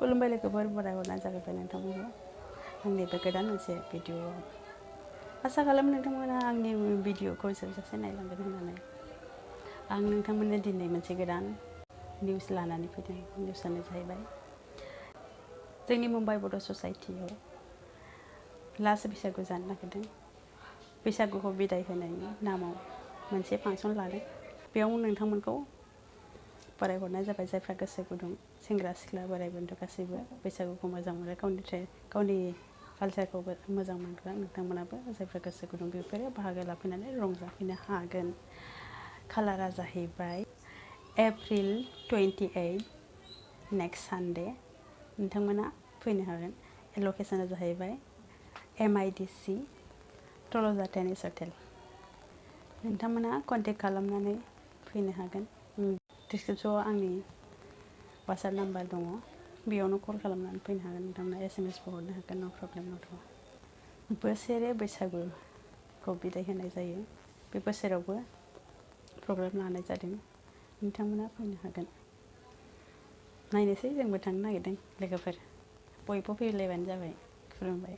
खुलुमबाय लोगोफोर, बरायहरनाय जाबाय नोंथांमोनखौ आंनि बे गोदान मोनसे भिडिअ'। आसा खालामो नोंथांमोना आंनि भिडिअ'खौ जोबजासे नायलांगोन होननानै। आं नोंथांमोननो दिनै मोनसे गोदान निउस लानानै फैदों। निउसआनो जाहैबाय जोंनि मुम्बाइ बर' ससाइटियाव लास्ट बैसागु जानो नागिरदों। बैसागुखौ बिदाय होनायनि नामाव मोनसे फांसन लादों। बेयाव नोंथांमोनखौ बरायहरनाय जाबाय। जायफ्रा गोसो गुदुं सेंग्रा सिख्ला बोराय बेन्थ' गासैबो बैसागुखौ मोजां मोनो, गावनि कालचारखौ मोजां मोनग्रा नोंथांमोनाबो जायफ्रा गोसो गुदुं बेफोरो बाहागो लाफैनानै रंजाफैनो हागोन। कालारा जाहैबाय एप्रिल 28 नेक्स्ट सानडे। नोंथांमोना फैनो हागोन। लकेसना जाहैबाय MIDC तलजा टेनिस हटेल। नोंथांमोना कन्टेक्ट खालामनानै फैनो हागोन। डिसक्रिपसनाव आंनि वाट्सएप नाम्बार दङ, बेयावनो कल खालामनानै फैनो हागोन। नोंथांमोना SMS बो हरनो हागोन, नो प्रब्लेम नट। बोसोरे बैसागुखौ बिदाय होनाय जायो। बे बोसोरावबो प्रग्राम लानाय जादों। नोंथांमोना फैनो हागोन। नायनोसै, जोंबो थांनो नागिरदों लोगोफोर। बयबो फैलायबानो जाबाय। खुलुमबाय।